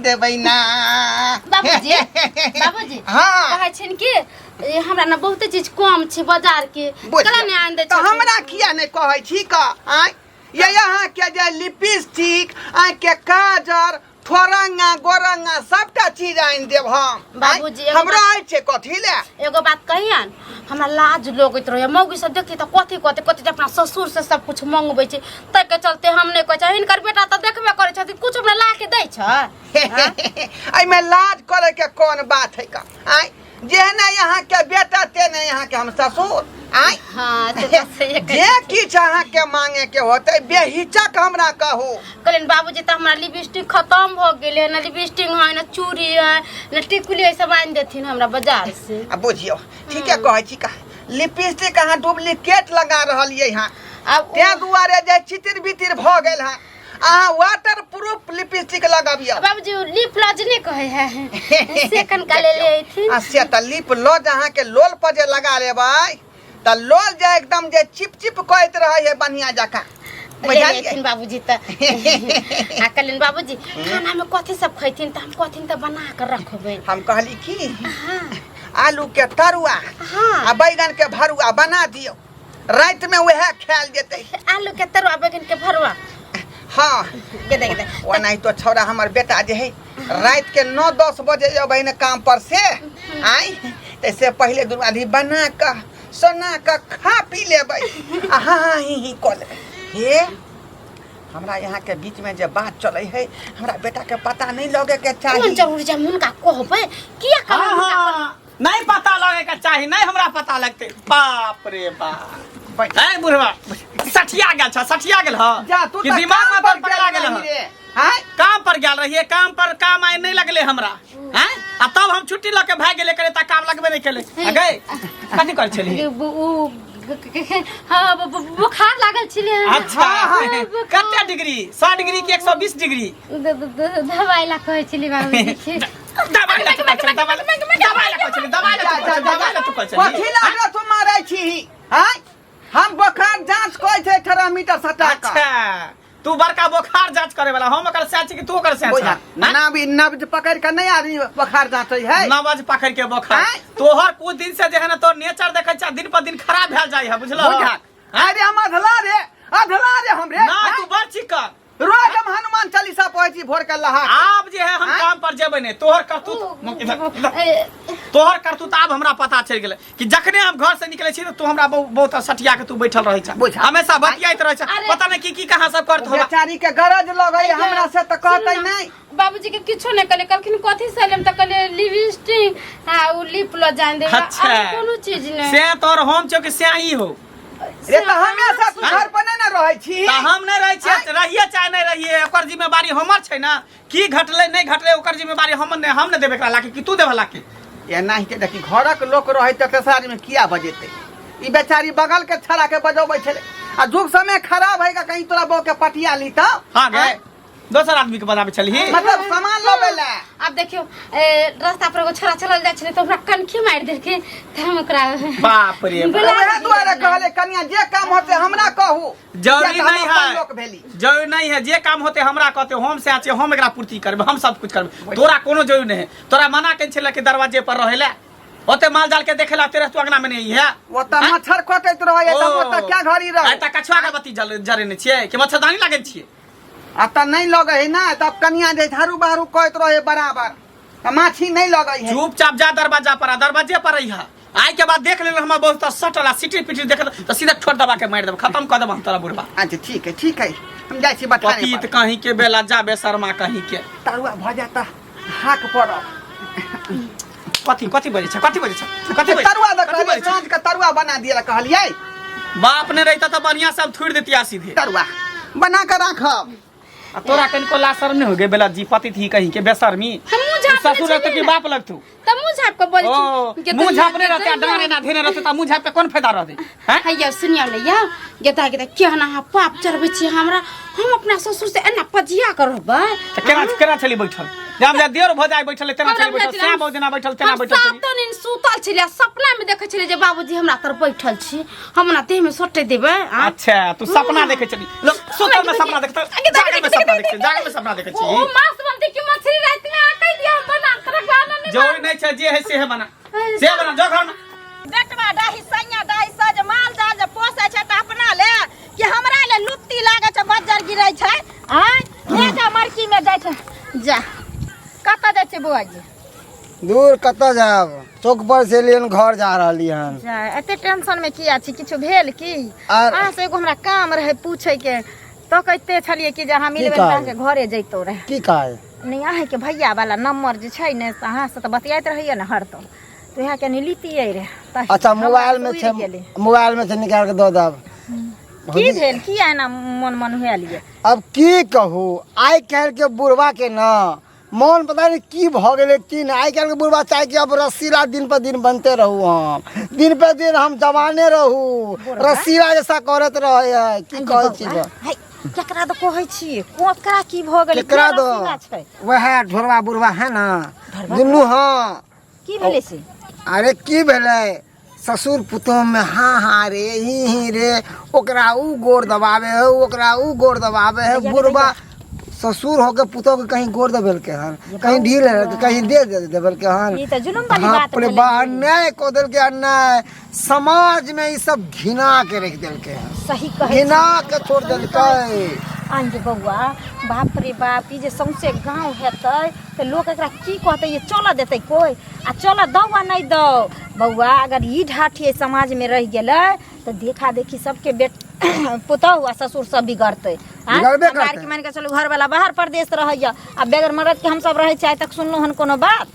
देबै ना। बाबूजी, बाबूजी। हाँ। कहै छिन कि ए, हमरा ने बहुते चीज कम छै बाजार के। बुझ कला नहि आनि दै तऽ छथिन। हमरा किया नहि कहै छी का आँय? ये यहाँ के जे लिपस्टिक, आँखि के काजर, थोरंगा गोरंगा सबटा चीज आनि देब हम। आँय? बाबूजी, एगो हमरो आइ छै कथी ले। एगो बात कहियन, हमरा लाज लगैत रहैए। मौगी सब देखी तऽ कथी कहतै, कथी जे अपना ससुर से सब कुछ मंगबै छै, ताहिके चलते हम नहि कहै छियै। हिनकर बेटा तऽ देखबे करै छथिन, कुछ हमरा ला के दै छै? एहिमे लाज करे के कोन बात है का आँय? जेहने यहाँ के बेटा तेने यहाँ के हम ससुर। आँय? हाँ, से तऽ सहिए कहै जे छथिन। किछु अहाँके मांगे के होतै बेहिचक हमरा कहू। कहलियनि बाबूजी, तऽ हमरा लिपस्टिक खतम भऽ गेलै है, ने लिपस्टिक है, ने चूड़ी है, ने टिकुली है, सब आनि देथिन हमरा बाजार से। आ बुझियौ, ठीके कहै छी का, लिपस्टिक अहाँ डुप्लीकेट लगा रहलियै हँ। आब ओ- तें दुआरे जे चितिर बितिर भऽ गेल हँ। अहाँ वाटर प्रूफ लिपस्टिक लगबियौ। बाबूजी, ओ लिप लॉज नहि कहै है, से कनका ले ले अयथिन। आ से तऽ लिप लॉज अहाँके लोल पर जे लगा लेबै तऽ लोल जे एकदम जे चिप चिप करैत रहै है बढ़िया जकाँ। ले बुझलियै? अयथिन बाबूजी। तऽ आ कहलियनि बाबूजी, खानामे कथी सब खैथिन तऽ हम कहथिन तऽ बना कऽ रखबै। हम कहली की आलू के तरुआ आ बैगन के भरुआ बना दियौ, राति में वएह खायल जेतै। आलू के तरुआ, बैगन के भरुआ। हाँ। गेदे गेदे। ओनाहितो छौड़ा हमर बेटा जे है राति के 9-10 बजे अबै ने काम पर से आय, तैसे पहिले दुनू आदमी बना कऽ सोना कऽ खा पी लेबै आ हाँ हाँ ही ही कऽ लेबै। हे, हमरा यहाँ के बीच में जे बात चलै है हमरा बेटा के पता नहीं लगे के कोन चाही। जरूर जे हम हुनका कहबै किया कहबै हाँ, हुनका? हाँ, नहीं पता लगे के चाही, नहीं हमरा पता लगते। बाप रे बाप, है बुढ़वा सठिया गेल छ, सठिया गेल ह। जा तू कि तऽ दिमाग में काम तोर पकड़ा पर गेल गेल ह। रही रे। आँय? काम पर गेल रहिए, काम पर काम आइ नहीं लगले हमरा हैं, आ तब हम छुट्टी लऽ के भाग गेले करे त काम लगबे नहीं केले। आ गए कथी कर छली? उ हाँ, बुखार लागल छलै। अच्छा। हाँ, हाँ, बुखार। कते डिग्री? 100 डिग्री की 120 डिग्री? दवाई ला कहै छली बाबूजी के। दवाई ला तू कहै छली, दवाई ला, दवाई ला कहै छली, दवाई ला तू कहै छली, दवाई ला तू कहै छली। कथी लागल तू मारै छी? आँय, हम बोखार जांच करै छै थर्मामीटर सटा कऽ। अच्छा, तू बड़का बोखार जांच करे वाला, हम ओकर सैं छी कि तू ओकर सैं बुझा छा? ना भी नब्ज पकड़ के नहीं आदमी बोखार जांचै है। नब्ज पकड़ के बोखार। आँय? तोहर कुछ दिन से जे है ना तोहर नेचर देखै छ दिन पर दिन खराब भेल जाइ है, बुझलो? बुझा, अरे हम अधला रे, अधला रे हम रे। ना। आँय? तू बड़ चिक्कन। रोज हम हनुमान चालीसा पढ़ै छी भोर के लहा के। आब जे है हम आँय? काम पर जेबै ने तोहर करतूत इधर, इधर। ए, तोहर करतूत आब हमरा पता चलि गेलै कि जखने हम घर से निकलै छी तऽ तू हमरा बहुत बहुत सठिया के तू बैठल रहै छ। बुझा। हमेशा बतियाइत रहै छ। अरे। पता नहि की की कहाँ सब करत होबा। बेचारी के गरज लगै हमरा से तऽ कहतै सुनू ना, नहीं। बाबूजी के किछो नहि कहले, कहलखिन कथी से लेम तऽ कहलियै लिपस्टिक आ उ लिप ल जान दे। अच्छा। कोनो चीज नहि। से तोहर हम छौ कि से ही हो? रे तऽ हमेशा तू घर पर नहीं ना रहै छी। तऽ हम नहि रहै छियै, रहिए चाहे नहि रहिए ओकर जिम्मेवारी हमर छै ने। की घटलै नहि घटलै ओकर जिम्मेवारी हम नहि, हम नहि देबै एकरा लाके कि तू देबह लाके? एनाहिते देखी, घरक लोक रहै तऽ तेसर आदमी किया बजेतै? ई बेचारी बगल के छड़ा के बजबै छलै आ जुग समय खराब है कहीं तोरा बहू के पटिया ली तऽ। हाँ गे, दोसर आदमी के बजाबै छलही? मतलब सामान लबै ला। आब देखियौ, ए, रास्ता पर एगो छोरा चलल जाइ छलै तऽ ओकरा कनखी मारि देलकै तऽ हम ओकरा बाप रे बाप। बुला उएह देलियै। दुआरे कहले कनिया, जे काम होते हमरा कहू। जरूरी किया तऽ हम नहीं अपन है। लोक भेली। जरूरी नहीं है, जे काम होते हमरा कहते, हम से आछे, हम एकरा पूर्ति करबै, हम सब कुछ करबै। तोरा कोनो जरूरी नहीं है। तोरा मना केने छलै कि दरवाजे पर रहै ला, ओते माल जाल के देखे ला तेरे तू अंगना में नहीं है। ओतऽ मच्छर कटैत रहै तऽ ओतऽ क्या घड़ी रहै? आइ तऽ कछुआ के बत्ती जल जरेने छियै कि मच्छरदानी लागल छियै? आ तऽ नहीं लगै है ना, तब कनिया जे झाड़ू बहारू कहैत रहे बराबर तऽ माछी नहीं लगै है। चुपचाप जा दरवाजा पर आ दरवाजे पर रहिहा। आइ के बाद देख लेल हमरा बहुत सटल आ सिटी पिटी देख तऽ सीधा ठोर दबा के मारि देब, खत्म कऽ देब हम तोरा बुढ़बा। अच्छा ठीक है, ठीक है, हम जाइ छी बथाने पतित पर। कहीं के बेला जा बेशर्मा कहीं के। तरुआ भऽ जायत तऽ हाक पड़ब। कथी कथी बजै छै, कथी बजै छै, कथी बजै छै? तरुआ दऽ कथी कहलियै। बजै छै? साँझ के तरुआ बना दिअ लए कहलियै। बाप ने रहिता तऽ बढ़िया से हम थुड़ि देतिया सीधे। तरुआ बना कऽ राखब। आ तोरा कनिको ला शर्म नहीं हो गए बेला जी, पति थी कहीं के बेशर्मी। हम मुँह झाँपने ससुर रहते छलियै कि ने। बाप लगतू? तऽ मुँह झाँप कऽ बोलै ओ छी। मुँह झाँपने रहते आ डाँड़ एना धेने रहते तऽ मुँह झाँप के कोन फायदा रहते हैं? हैया सुनियौ ने यौ, गेदा गेदा केहन अहाँ पाप चढ़बै छी हमरा। हम अपना ससुर से एना पजिया कर रहबै? तऽ केना केना छली बैठल? जब जा देर भऽ जाय बैठल तेना हमरा छली बैठल। बुझाइत सैं बहु जेना बैठल तेना हम बैठल छली। सातो दिन सुतल छलियै, सपना में देखै छलियै जे बाबूजी हमरा तर बैठल छी, हमरा देह में सोटे देबै आ? अच्छा, तू सपना देखै छली। लोक सुतल में सपना देखत, जागल में सपना देखै, जागल में सपना देखै ओ छी। मांस बनते कि मछली राति में जरूरी नहीं छै जे है से है बना से बना जो घर में बेटवा डाही सैया डाही सज माल जाल जे पोसै छै तऽ अपना ले कि हमरा ले लुत्ती लागै छै बज्जर गिरै छै आँय ले मरकी में जाइ छै जा कतऽ जाइ छै बौआ जी दूर कतऽ जायब चौक पर से एलियन घर जा रहली हन जा एते टेंशन में किया छी किछु भेल की आर- अहाँ से एगो हमरा काम रहै पूछे के तो कहते छलियै कि जे अहाँ मिलबै काज? तऽ अहाँके घरे जैतो रहे की काज नहि अहाँके भैया वाला नंबर जे छै ने से अहाँ से तऽ बतियाइत रहैया ने हरदम तऽ उएह कनि लितियै रहे तऽ अच्छा हमरा मोबाइल में उड़ि छै गेलै। मोबाइल में से निकाल के दऽ देब की भेल की एना मन मन हुएलियै अब की कहू आइ काल्हि के बुढ़वा के ना मन पता नहीं की भऽ गेलै की नहि आइ काल्हिके बुढ़वा चाहे कि अब रसीला दिन पर दिन बनते रहू हम दिन पर दिन हम जवाने रहू रसीला जैसा करैत रहे है की कहै छी गऽ? है केकरा तऽ कहै छियै केकरा की भऽ गेलै केकरा किया दो रसीला छै वएह ढोरबा बुढ़वा है ना दुनू हाँ की भेलै से अरे की भेलै ससुर पुतोह में हाँ हाँ रे ही ही रे ओकरा ऊ गोर दबावे है ओकरा ऊ गोर दबावे है बुढ़बा ससुर होके पुतोह के कहीं गोर दबेलके हन कहीं ढील है कहीं दे दे देबेलके हन ई तऽ जुलुम वाली बात बाप रे भेलै। बा अन्याय कऽ देलके अन्याय समाज में ई सब घिना के रख देलके हन सही कहै छी। घिना के छोड़ देलकै आंगे बौआ बाप रे बाप ई जे सौंसे गाँव हेतै तऽ लोक एकरा की कहतै ये चलऽ देतै कोइ आ चलऽ दौ आ नहि दौ बौआ अगर ई ढाठी एहि समाजमे रहि गेलै तऽ देखा देखी सबके बेट पुतहु आ ससुर सब बिगड़तै आँय? बिगड़बे हमरा आरके करतै। मानि कऽ चलू घरवला बाहर परदेश रहैया आ बगैर मरदके हमसब रहै छी आइ तक सुनलहुँ हन कोनो बात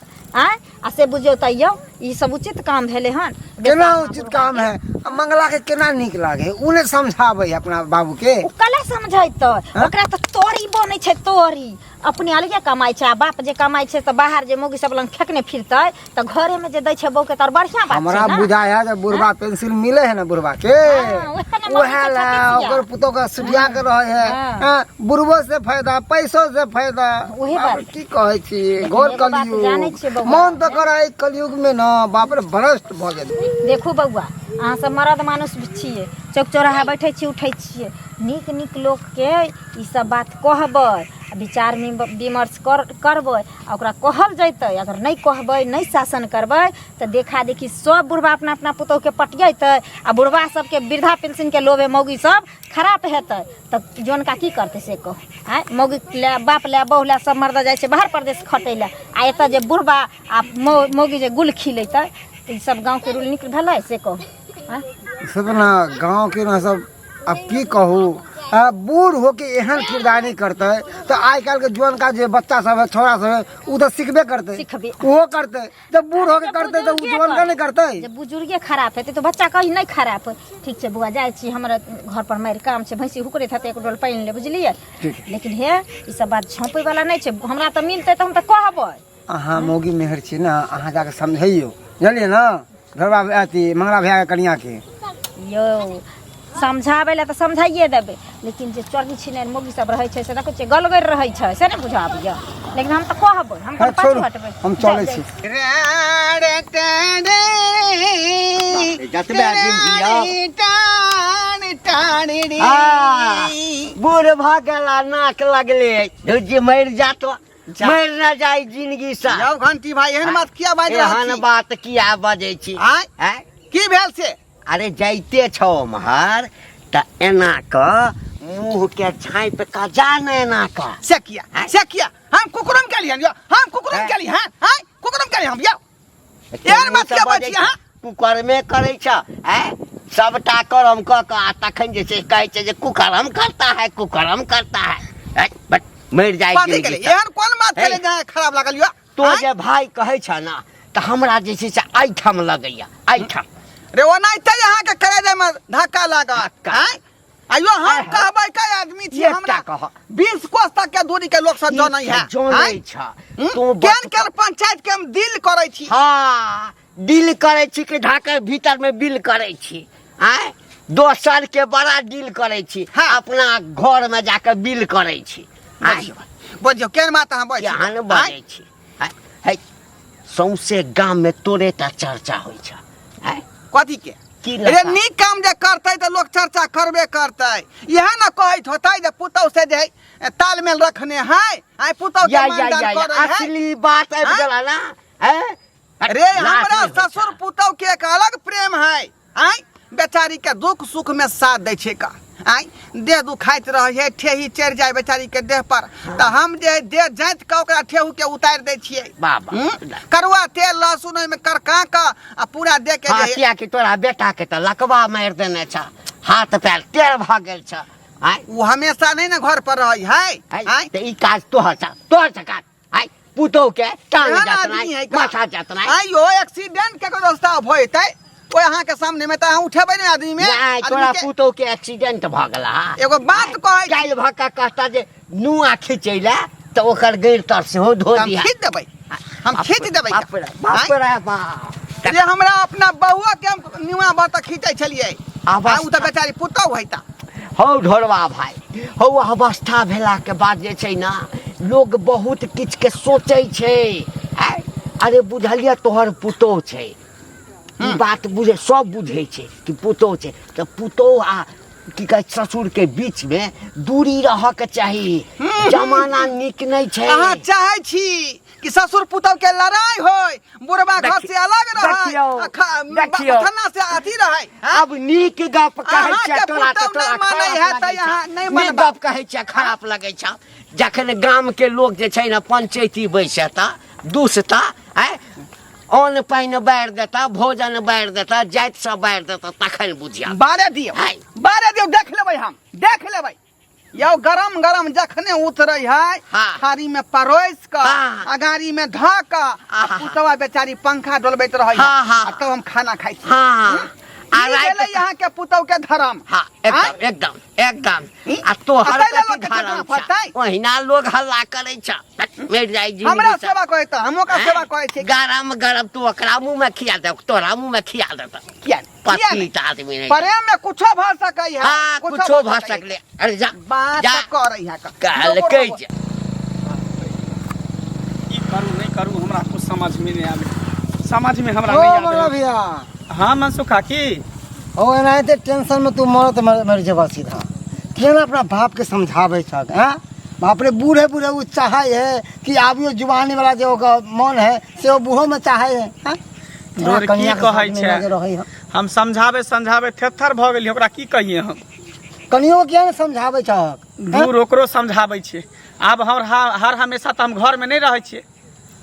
आँय आ से बुझियौ तैयो ई सब उचित काम भेलै हन केना उचित काम है आ मंगला के केना नीक लागे उ ने समझाबै है अपना बाबू के ओ कला समझैतै ओकरा तऽ तोरी बनै छै तोरी अपने अलगे कमाइ छै आ बाप जे कमाइ छै तऽ बाहर जे मौगी सब लग फेकने फिरतै तऽ घरे में जे दै छै बहू के तऽ बढ़िया बात हमरा छै ने बुझाय है जे बुढ़वा पेंसिल मिले है ना बुढ़वा के हाँ, ओहे ने मौगी उहे के ला छत्तीसिया। ओकर पुतोह के सुटिया के रहे है हाँ। हाँ, बुढ़बो से फायदा पैसो से फायदा उहे बाप रे, बात। की कहै छी लेकिन घोर एगो बात जानै कलयुग छियै बौआ। मन तऽ करै है कलयुग में ना बाप रे भ्रष्ट भऽ गेल देखू बौआ अहाँ सब मरद मानुस छियै चौक चौराहा बैठै छी उठै छियै नीक नीक लोकके ई सब बात कहबै आ विचार विमर्श कर करबै आ ओकरा कहल जैतै अगर नहि कहबै नहि शासन करबै तऽ देखा देखी सब बुढ़बा अपना अपना पुतोहुके पटियेतै आ बुढ़बा सबके वृद्धा पेंशनके लोभे मौगी सब खराब हेतै तऽ जनका की करतै से कहू आँय मौगी लए बाप लए बहु लए सब मर्द जाइ छै बाहर परदेश खटै लए आ एतऽ जे बुढ़बा आ मौगी जे गुल खिलेतै तऽ ई सब गाँवके रूल नीक भेलै से कहू आँय सब ना गाँव के ना सब अब की कहू बूढ़ होके एहन किरदानी करतै तऽ आइ काल्हिके जुअनका जे बच्चा सब है छोरा सब है ओ तऽ सिखबे करतै सिखबे। ओहो करतै जब बूढ़ होके करतै तऽ ओ जुअनका नहि करतै जब बुजुर्गे खराब हेतै तऽ बच्चा कहीं नहि खराब होइ ठीक छै बौआ जाइ छी हमरा घर पर मारि काम छै भैंसी हुकरैत हेतै एक डोल पानि ले बुझलियै लेकिन हे ई सब बात झँपै वाला नहि छै हमरा तऽ मिलतै तऽ हम तऽ कहबै अहाँ मौगी मेहर छी ने अहाँ जाके समझैयौ बुझलियै ने घरबा अथी मंगला भैयाके कनियाके यौ समझाबै लए तऽ समझाइए देबै लेकिन जे चोरनी छिनैर मौगी सब रहै छै से देखै छियै गलगरि रहै छै से नहि बुझाबैए लेकिन हम तऽ कहबै हम हँ, तऽ पाछू छोड़ू हटबै हम चलै छी जतबे दिन जियब। आ, बूढ़ भऽ गेला नाक लगले धुज्जी मरि जातो मरि न जाय जिंदगी से यौ घंटी भाई एहन बात किया बाजि रहल एहन छी बात किया बजै छी आँय? आँय? की भेल से अरे जाइते छौ ओम्हर तऽ एना कऽ मुँह के झाँपि कऽ जा ने एना कऽ से किया से किया हम कुकुरम केलियन यौ हम कुकुरम केली हँ आँय कुकुरम केली हम यौ एहन बात किया बजै छी अहाँ? कुकर्मे करै छ आँय सबटा करम कऽ कऽ आ तखन जे छै कहै छै जे कुकर्म करता है कुकर्म करता है आँय, बट मरि जाइ कथी जिंदगी केली सँ। एहन कोन बात हे। केली जे अहाँके खराब लागल यौ तो आँय? जे भाय कहै छ ने तऽ हमरा जे छै से एहिठाम लगैया एहिठाम रे ओनाहिते अहाँके करेजे में धक्का लागत धक्का। आँय आइयो हम आँय। कहबै कै आदमी छी एकटा हमरा कह। 20 कोस तक के दूरी के लोक सब जनै है जनै छ तू केन केन पंचायत के हम दिल करै छी हाँ डील करै छी कि ढाकर भीतर में बिल करै छी आँय दोसर के बड़ा डील करै छी हाँ। अपना घर में जाके बिल करै छी आँय बजियौ केन बात अहाँ बजै छी? केहन आँय? बजै छी आँय? है सौंसे गाम में तोरे टा चर्चा होइ छ आँय कथी के की रे लता? नीक काम जे करतै तऽ लोक चर्चा करबे करतै इएह ने कहैत होतै जे पुतहु से जे है तालमेल रखने है आइ पुतहु के या या मानदान या या करै है असली बात आबि आँय? गेला ना हैं? रे लाज हमरा नहि होइ छह। ससुर पुतौ के एक अलग प्रेम है। आय बेचारी के दुख सुख में साथ दै छै का। आय देह दुखाइत रहे है, ठेही चढ़ि जाय बेचारी के देह पर, तऽ हम जे देह जाइत के ओकरा ठेहू के उतारि दै छियै। वाह, वाह। करुआ तेल लहसुन ओहिमे करका के आ पूरा देह के हाँ, जे है- कियाकि तोरा बेटा के तऽ लकवा मारि देने छ, हाथ पैर टेढ़ भऽ गेल छ। आय ओ हमेशा नहीं ने घर पर रहे है। आय, आय तऽ ई काज तोहर छ, तोहर छ काज। आय पुतोह के टांग एहन जतनाइ, आदमी है का? माथा जतनाइ। आइयो एक्सीडेंट के कोई रास्ता भइतै ओहि अहाँ के सामने में तऽ अहाँ उठेबै ने आदमी में। नहि, आदमी तोरा के पुतोह के एक्सीडेंट भऽ गेला। एगो बात कहै छी। काल्हि भऽ कऽ कहता जे नुआ खिचैला तऽ ओकर गैर तर सेहो धो तऽ हम दिहा। खींच देबै, हम खींच देबै। बाप रे बाप रे बाप। रे हमरा अपना बहुआ के हम नुआ भर तऽ खींचै छलियै, अवस्था- आ उ तऽ बेचारी पुतोह होइता। हौ ढोरबा भाई, हौ अवस्था भेला के बाद जे छै ना लोग बहुत किछु के सोचै छै। आय, अरे बुझलियै तोहर पुतोह छै, ई बात बुझे सब बुझै छै कि पुतोह छै, तऽ पुतोह आ की कहै ससुर के बीच में दूरी रहऽ के चाही। जमाना नीक नहि छै। अहाँ चाहै छी कि ससुर पुतोह के लड़ाई होय, बुढ़बा घर से अलग रहै, देखियौ, आ देखियौ। बथना से अथी रहै, हाँ? अब नीक गप कहै अहाँके छियै तोरा तऽ पुतोह तोरा नहि मानै खराप है तऽ लगै छौ। अहाँ नहि नीक मानबा। गप कहै छियै खराप लगै छौ। जखन गाम के लोग जे छै ने पंचैती बैसता दुसता, आँय अन्न पानि बारि देता, भोजन बारि देता, जाति सब बारि देता, तखन बुझिया। बारे दियौ, हाय। बारे दियौ, देख लेबै हम, देख लेबै। यौ गरम गरम जखने उतरै है, हाँ। थारी में परोसि कऽ, हाँ। अगाड़ी में धऽ कऽ, आ आहा। पुतवा बेचारी पंखा डोलबैत रहै है, हाँ, हाँ। आ तब हम खाना खाइ छी। हाँ। आ ई राति भेलै अहाँ के पुतौ के धर्म। हाँ, एकदम, आँय? एकदम, एकदम। ई? आ तोहर आ तै लए कथी लोक के धर्म चेतना छह? फटतै? ओहिना लोग हल्ला करै छह। मरि जाइ जिंदगी हमरा से। सेवा करै तऽ हम ओकरा आँय? सेवा करै छी। गरम गरम तू ओकरा मुँह में खिया दे, तोरा मुँह में खिया देता। किया? किया नहि? पतित आदमी नहीं। प्रेम में कुछो भऽ सकै है। हाँ, कुछो भऽ सकले। अरे जा, बात जा। करै है का। कहलकै जे। की करू नहीं करू हमरा कुछ समझ में नहीं आवे, समझ में हमरा ओ नहीं मरा आवे। भैया। हाँ मनसुखा की ओ एनाहिते टेंशन में तू मरत मर जेबा सीधा। किया ना अपना बाप के समझाबै छक, हाँ? बाप रे बूढ़े बूढ़े वो चाहे है कि आबियो जुबानी वाला जो ओकर मन है से वो बूढ़ो में चाहे है, हाँ? दूर की कनिया के कहै साथ में छै? लगे रहै है। हम समझाबे समझाबे थेथर भऽ गेलियै, ओकरा की कहिए हम? कनियो किया ने समझाबै छहक, हाँ? दूर ओकरो समझाबै छियै। आब हम हर हमेशा तऽ हम घरमे नहि रहै छियै,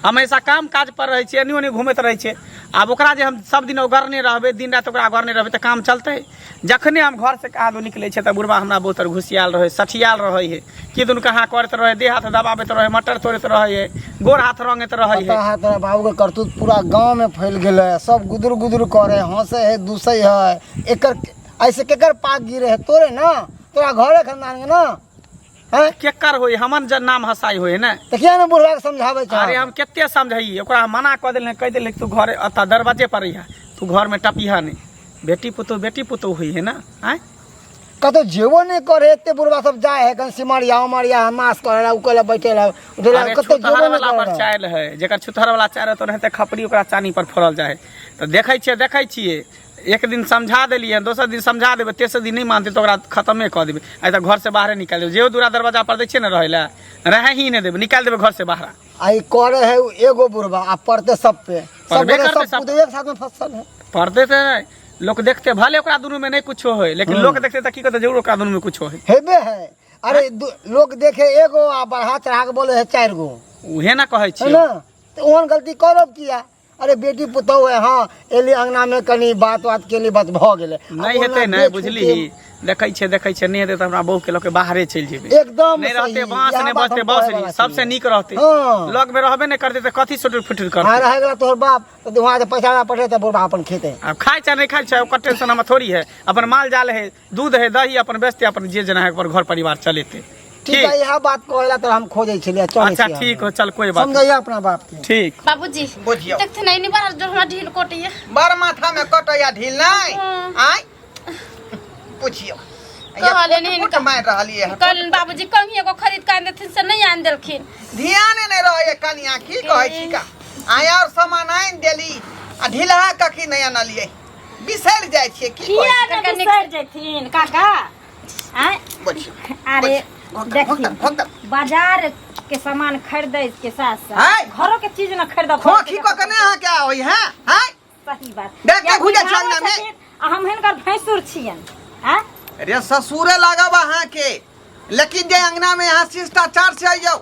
हमेशा काम काज पर रहै छियै, एनी ओनी घूमैत रहै छियै। आब ओकरा जे हम सब दिन ओगरने रहबै, दिन राति ओकरा ओगरने रहबै तऽ काम चलतै? जखने हम घर से कहाँ निकलै छियै तऽ बुढ़बा हमरा बहुत घुसियाल रहै, सठियाल रहै है, की दुनू कहाँ करैत रहै, देह हाथ दबाबैत रहै, मटर तोड़ैत रहै है, गोर हाथ रंगैत रहै है। पता है तोरा बाबू के करतूत पूरा गांव में फैल गेल है, सब गुदुर गुदुर करे, हंसे है, दूसै है। एकर ऐसे केकर पाग गिरे है? तोरे ना, तोरा घरे खानदान के ना। हैं? केकर होय? हमन जे नाम हसाई होय ने। तऽ किया ने बुढ़वा के समझाबै छह? अरे हम कते समझाइए ओकरा, हम मना कऽ देलियै, कहि देलियै तू घर अतऽ दरवाजे पर रहिहा, तू घर में टपिहा नहीं, बेटी पुतोह बेटी पुतोह हुई है ना। आँय कतौ जेबो नहि करे, एते बुढ़वा सब जाए है कन सिमरिया उमरिया, मास करे ला, उ करे ला, बैठे ला, उठे ला, अरे कतौ छुतहर जेबो नहि वाला पर करे। चाइल है, जेकर छुतहर वाला चाइल है तो रहते खपड़ी ओकरा चानी पर फोड़ल जाए है। तऽ देखै छियै, देखै छियै, एक दिन समझा देलियै, दोसर दिन समझा देबै, तेसर दिन नहि मानतै तऽ ओकरा खतमे कऽ देबै। आइ तऽ घर से बाहरे निकालि देबै। जे दूरा दरवाजा पर दै छियै ने रहै लए, रहै ही नहि देबै, निकालि देबै घर से बाहर। आ ई करे है उ एगो बुढ़वा आ पड़ते सब पे, सब पड़बे गोटे करतै सब सब। पुतोह एक साथ में फसल है। पड़ते तऽ नहि, लोक देखते भले ओकरा दुनू में नहि कुछो होय, लेकिन लोक देखते तऽ की कहते, जरूर ओकरा दुनू में कुछो होय। हेबे है। अरे लोक देखे एगो आ बढ़ा चढ़ा के बोले है चारि गो। उहे ना कहै है छियै। ना? तऽ ओहन गलती करब किया? अरे बेटी पुतोह है, हाँ एली अंगना में कनी बात बात केली, बस भऽ गेलै। नहि आब हेतै ओना ने, बेच बुझली? के देखै छियै, देखै छियै, नहि हेतै तऽ हमरा बहू के लऽ के बाहरे चलि जेबै। एकदम नहि रहतै सही, बाँस, इएह नहि बात बचतै हम कहै बाँसुरी, वाला सबसे छियै। नीक रहतै। हाँ। लग में रहबे नहि करतै तऽ कथी सुटुर फुटुर हाँ, करतै? रह गेला तोहर बाप तऽ वहाँ से पैसा वैसा पठेतै, बुढ़बा अपन खेतै। आब खाइ छै नहि खाइ छै ओकर टेंशन हमरा थोड़ी है। अपन माल जाल है, दूध है, दही अपन बेचते, अपन जे जेना है अपन घर परिवार चलेते। ठीक है, इएह बात कहै ला तोरा हम खोजै छलियै, चलै अच्छा छियै हम। ठीक हो, चल कोई बात नहीं। समझैया अपना बाप के। ठीक। बाबूजी बुझियौ। देखते नहीं नहीं बड़ा जो हमरा ढील कटैया। बड़ माथा में कटैया ढील नहीं। हाँ। आय पुछियौ। कहलियनि पुट हिनका। मारि रहलियै हँ। कहलियनि बाबूजी कंघी एगो खरीद के आनि देथिन, से नहि आनि देलखिन। ध्याने नहि रहैया कनिया, की कहै छी का? आय और सामान आनि देली आ ढिलहा कखी नहि अनलियै, बिसरि जाइ छियै की कहै किया ने बिसरि जेथिन काका? आँय छी? बुझियौ। अरे देखियौ। खोक बाजार के सामान खरीदै के साथ आय। साथ घरो के चीज न खरीदऽ खोखी कऽ के नहि अहाँके आबै है आय सही बात देख के कियाकि घुजै छै भावो अंगना में। छथिन, आ हम हिनकर भैंसुर छियनि आँय? रे ससुरे लागब अहाँके लेकिन जे अंगना में अहाँ शिष्टाचार से अइयौ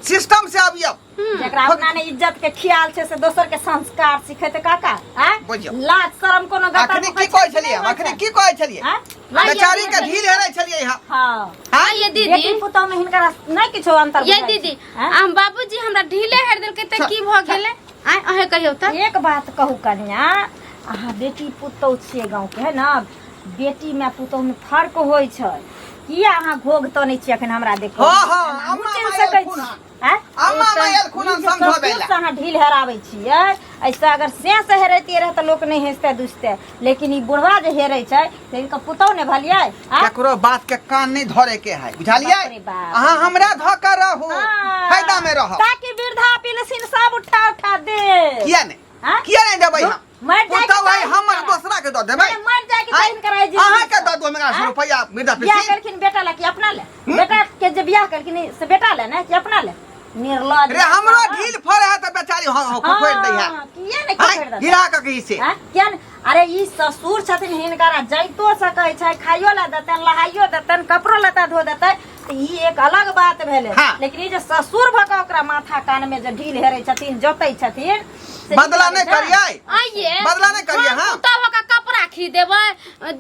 सिस्टम से अबियौ जकरा अपना ने इज्जत के ख्याल छै से दोसर के संस्कार सिखेते काका आँय? बुझियौ। लाज शरम कोनो गतर अखनी की कहै छलियै हम? अखनी की कहै छलियै आँय? बेचारी के ढील हेरै छलियै हम हाँ आँय? ये दीदी बेटी पुतोह में हिनकर नहि किछो अंतर ये बुझाइ दीदी छै, आँय? हम बाबूजी हमरा ढीले हेर देलकै तऽ की भऽ गेलै आँय अहें कहियौ तऽ एक बात कहू कन्या अहाँ बेटी पुतोह छियै गाँवके है ने बेटी में पुतोह में फर्क होइ छै किया अहाँ घोघ तनै छियै अखन हमरा देखो हाँ, हाँ, अम्मा चिन्ह माय सकै एलखुन छी हन। आँय? अम्मा माय एलखुन हन ई जे समझबै ससुर लए। से अहाँ ढील हेराबै छियै ऐसे अगर से से हेरैतियै रहै तऽ लोक नहि हँसतै दुसतै लेकिन ई बुढ़वा जे हेरै छै तऽ हिनकर पुतोह ने भलियै आँय? केकरो बात के कान नहीं धरे के है बुझलियै बाप रे बाप। अहाँ हमरा धऽ के रहू हाँ। फायदा में रहब ताकि वृद्धा पेंशन सब उठा उठा दे किया नहीं आँय? किया नहीं देबै हम मर जाए के पुतहु है चाही हमर हिनकरा। दोसरा के दऽ देबै नहीं, मर जाए के चाही हिनकरा ई जिंदगी अहाँ के से। दऽ दू हमरा आँय? रुपैआ वृद्धा बियाह पेंशन करखिन बेटा ला कि अपना ले बेटा के जे बियाह करखिन से बेटा ले ने कि अपना ले निर्लज रे हमरो ढील फड़े है तऽ बेचारी हाँ हाँ खोखोरि दै है हाँ, किया नहीं आँय, खोखरि देतै? गिरा कऽ कही से हाँ, किया नहि? अरे ई ससुर छथिन हिनकर जैतो सकै छै खाइयो ला देतनि लहाइयो देतनि कपड़ो लत्ता धो देतै तऽ ई एक अलग बात भेलै हाँ। लेकिन ई जे ससुर भऽ कऽ ओकरा माथा कान में जे ढील हेरै छथिन जोतै छथिन से बदला नीक नहीं लगै छै? करियै आइए बदला नहि करियै, हम हाँ। पुतहु के कपड़ा खी देबै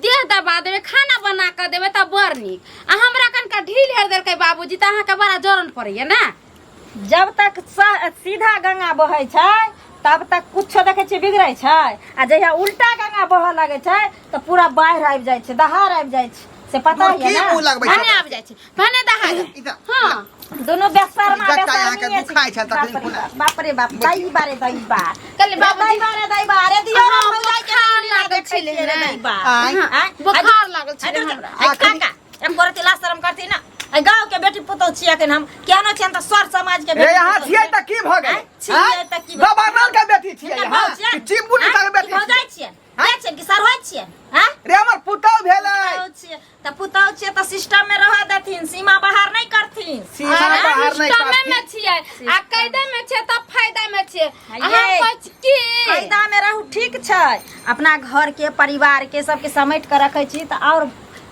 देह दबा देबै खाना बना कऽ देबै तऽ बड़ नीक आ हमरा कनका ढील हेर देलकै बाबूजी तऽ अहाँके बड़ा जरन पड़ैया ने जब तक सीधा गंगा बहै छै तब तक कुछो देखै छियै बिगड़ै छै आ जहिया उल्टा गंगा बहऽ लगै छै तऽ पूरा बाढ़ि आबि जाइ छै दहाड़ आबि जाइ छै से पता दूर है की ना मुँह लगबै भने छै आबि जाइ छै भने दहा जाइ इधर, हाँ दुनू बेशर्मा जत्ता बेशर्मी अहाँके दुखाइ छल तखन बाप रे खुला। बाप, बाप रे बाप दई बारे दई बा कहली बाबूजी दई बारे दई बा अरे दियौ हाँ, भौजाई के बोखार नहीं लागल देखै छलै छियै रे ने। दई बा आँय। आँय? बोखार लागल छलै आँय, हमरा आँय, काका एक गोरती लाज शरम करती ना आँय, गाँव के बेटी पुतोह छियै अखन हम केहनो छियन तऽ सर समाज के रे बेटी यहाँ पुतोह छियै तऽ की भऽ गेलै आँय, छियै तऽ की भऽ- गवर्नर के बेटी छियै हिनकर यहाँ भाव छियनि? कि चिम्बुली आँय, के बेटी कि भौजाइ छियै छियनि के छियनि कि सरहोइ छियनि आँय? रे हमर पुतहु भेलै पुतहु छियै तऽ पुतहु छियै तऽ सिस्टम में रहऽ देथिन सीमा बाहर नहि करथिन सीमा बाहर नहि सिस्टमे में करथिन। छियै आ कैदे में छियै तब फायदा में छियै आ हम ये। कहै छी की फायदा में रहू ठीक छै अपना घर के परिवार के सबके समेट के रखै छी तऽ और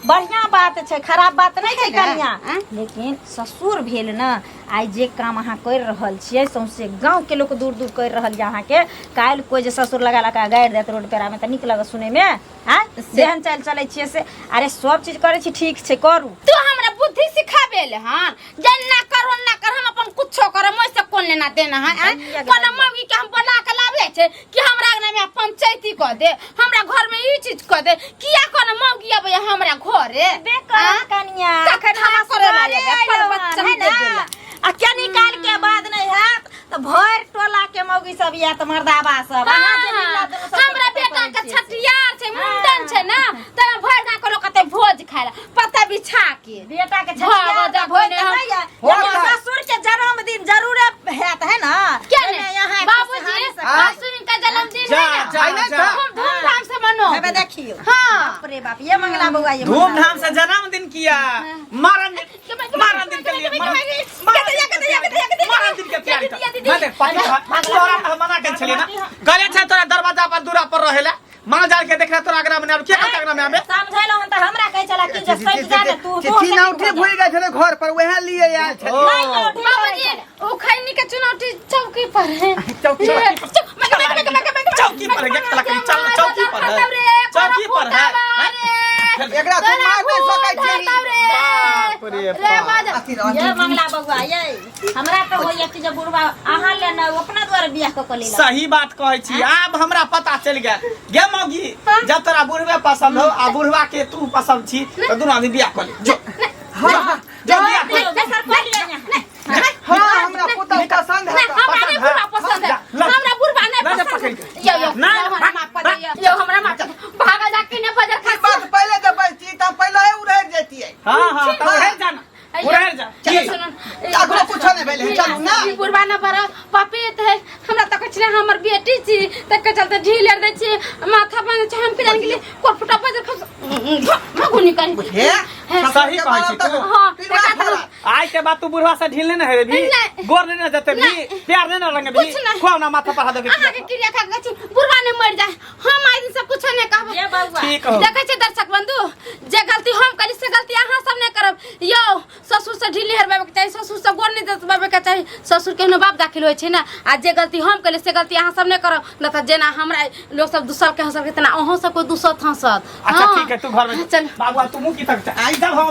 बढ़िया बात छै खराब बात नहि छै कनिया लेकिन ससुर भेल ने आइ जे काम अहाँ करि रहल छियै सौंसे गाँवके लोक दूर दूर करि रहल यऽ अहाँके काल्हि कोइ जे ससुर लगा लगा गारि देत रोड पेरामे तऽ नीक लगत सुनैमे आँय जेहन चालि चलै छियै से अरे सब चीज करै छी ठीक छै करू तू हमरा बुद्धि सिखाबे ले हन जे ना कर ना कर हम अपन कुछो करब ओइसे कोन लेना देना है आँय? बनिया के कोनो बनिया। मौगी के हम बोला के लाबे छै कि हमरा अंगना में पंचायती कऽ दे हमरा घर में ई चीज कऽ दे किया कोनो मौगी अबै हमरा घरे बे करत कनिया कथा अखन हम करे असगरे लागै, अयलहुँ पर हन, बच्चन है दे ना? देला। आ केनी काल के बाद नहीं हैत तऽ भरि टोला के मौगी सब आयत मर्दाबा सब अहाँ जे मिलला दुनू सब हमरा के बेटा करै के छियै से। छठियार छै मुंडन छै ना तऽ भरि गाँव के लोग कहते भोज खाय ला पत्ता बिछा के बेटा के भागो छठियार जा तऽ भोज कोने तऽ हम- नहीं है हो लेकिन जाए। ससुर के जन्मदिन जरूरे हैत है ना क्या एहिमे नहीं यहाँ बाबूजी खुशहाली से ससुर का जन्मदिन जा, है ना जा, है ना जा। था? खूब धूमधाम से मनो हेबे देखियौ हाँ बाप रे बाप ये मंगला बउआ ये मंगला धूमधाम से जन्मदिन किया मरण मरण दिन के लिए मरण मरण दिन के तैयारी कर मैं देख पानी तोरा तो मना के छलिए ना गले छै तोरा दरवाजा पर दूरा पर रहेला माल जाल के देखला तोरा अगना में आब के कहता अगना में आबे समझैलो हन तऽ हमरा कहै छला कि जे सटि जा ने तू तू चिट्ठी उठे भूल गए छलै घर पर वएह लिए आयल छलै ओ। नहीं तो उठे बाबूजी ओ खैनी के चुनौती चौकी पर है चौकी पर। चौकी पर है, चल, चौकी पर है। चौकी पर है। एकरा तू मार नहि सकै छिही। बाप रे बाप। अथी रह- ये मंगला बउआ ये हमरा तऽ होइया कि जे बुढ़वा अहाँ ले ने अपना द्वारा बियाह कऽ कऽ लेलक सही बात कहै छी आब हमरा पता चलि गेल गे मौगी जब तोरा बुढ़वे पसंद हो आ बुढ़वा के तू पसंद छी तऽ दुनू आदमी बियाह कऽ ले जो हाँ जो बियाह कऽ ले। दोसर कऽ लिअ यहाँ। हाँ हमरा पुतहु पसंद है नहीं, हमरा नहीं बुढ़वा पसंद है जा, ल। हमरा बुढ़वा नहीं ल, जा, पसंद पकड़ है के। यो यो नहीं, यो हमरा माफ कर दियो यो हमरा माफ कर दियो। भागा जा के ने बजर ई बात पहिले जब बजती तऽ पहिले ही उड़ैर जैतियै हाँ हाँ तब उड़ैर जा ना उड़ैर जा चलो की? सुनो अखनो कुछो नहि भेलै चलू ना ई बुढ़वा न बड़ा पपेत है हमरा तऽ कहै छलै हमर बेटी छी तकर चलते ढील आर दै छी माथा बांधै छै हम के जान गेली कोरफुटा बजर खस भगुनी करी हे सही कहै छी तू। हाँ पिलुआ फड़त। आइ के बाद तू बुढ़वा से ढील नहीं ने हेबी नहीं। गोर नहीं ने जते भी नहीं। प्यार नहीं ने रंगे भी कुछ नहीं। खुआव ना माथा पर हाथ दे अहाँ के क्रिया खा के छी बुढ़वा ने मर जाए, हम आइ दिन से कुछ नहीं कहब। ये बउआ। ठीक हो। देखै छै दर्शक बंधु, जे गलती हम करी से गलती अहाँ सब नहीं करब। यौ ससुर से ढील नहीं हरबाबे के चाही, ससुर से गोर नहीं दबाबे के चाही, ससुर केहनो बाप दाखिल होइ छै ने। आ जे गलती हम करी से गलती अहाँ सब नहीं करब, न तऽ जेना हमरा लोक सब दूसल के हंसल तेना अहूँ सबके दूसत हंसत। अच्छा हाँ। ठीक है, तू घर में चल। बाबू तू मुँह की तक आई सब हम।